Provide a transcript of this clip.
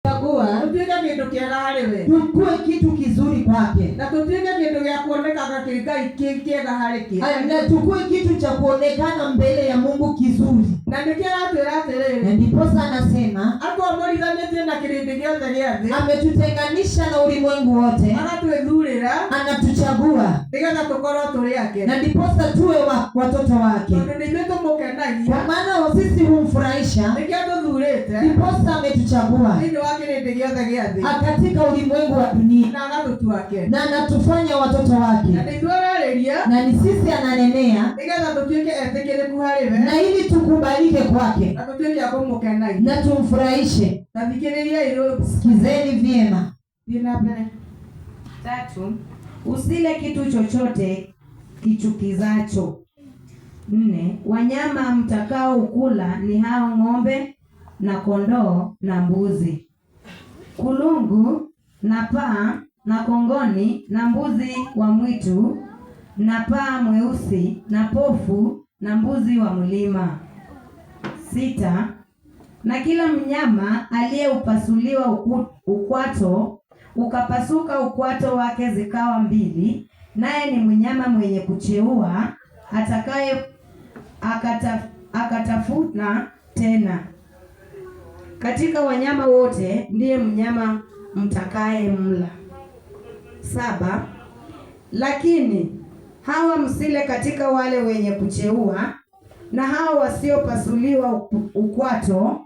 Chagua Tũtuĩke kĩndũ kĩega harĩ we. Tukue kitu kizuri kwake. Na tũtuĩke kĩndũ gĩa kuonekaga kĩ Ngai kĩ kĩega harĩ kĩ. Na tukue kitu cha kuonekana mbele ya Mungu kizuri. Na nĩkĩo aratwĩra Na atĩrĩrĩ, ndiposa anasema atwamũrithanĩtie na kĩrĩndĩ gĩothe gĩa thĩ, ametutenganisha na ulimwengu wote, agatwĩthurĩra anatuchagua nĩgetha tũkorwo tũrĩ ake. Na ndiposa tuwe watoto wake, Tondũ nĩ ithuĩ tũmũkenagia, kwa maana sisi humfurahisha, nĩkĩo tũthurĩte ndiposa ametuchagua thĩinĩ wa kĩrĩndĩ gĩothe gĩa thĩ katika ulimwengu wa dunia na agatutua ake. Na anatufanya watoto Na wake, nĩ ithuĩ ararĩria na ni sisi ananenea, nĩgetha tũtuĩke etĩkĩrĩku harĩ we na ili tukubalike kwake na tũtuĩke a kũmũkenagia. Na tumfurahishe. Ta thikĩrĩriai rĩu. Sikizeni vyema. Thiĩ na mbere. Tatu, usile kitu chochote kichukizacho. Nne, wanyama mtakaoukula ni hao ng'ombe na kondoo na mbuzi, kulungu na paa na kongoni na mbuzi wa mwitu na paa mweusi na pofu na mbuzi wa mlima. Sita, na kila mnyama aliyeupasuliwa ukwato ukapasuka ukwato wake zikawa mbili, naye ni mnyama mwenye kucheua atakaye akatafuna tena. Katika wanyama wote ndiye mnyama mtakaye mla. Saba, lakini hawa msile katika wale wenye kucheua na hao wasiopasuliwa ukwato.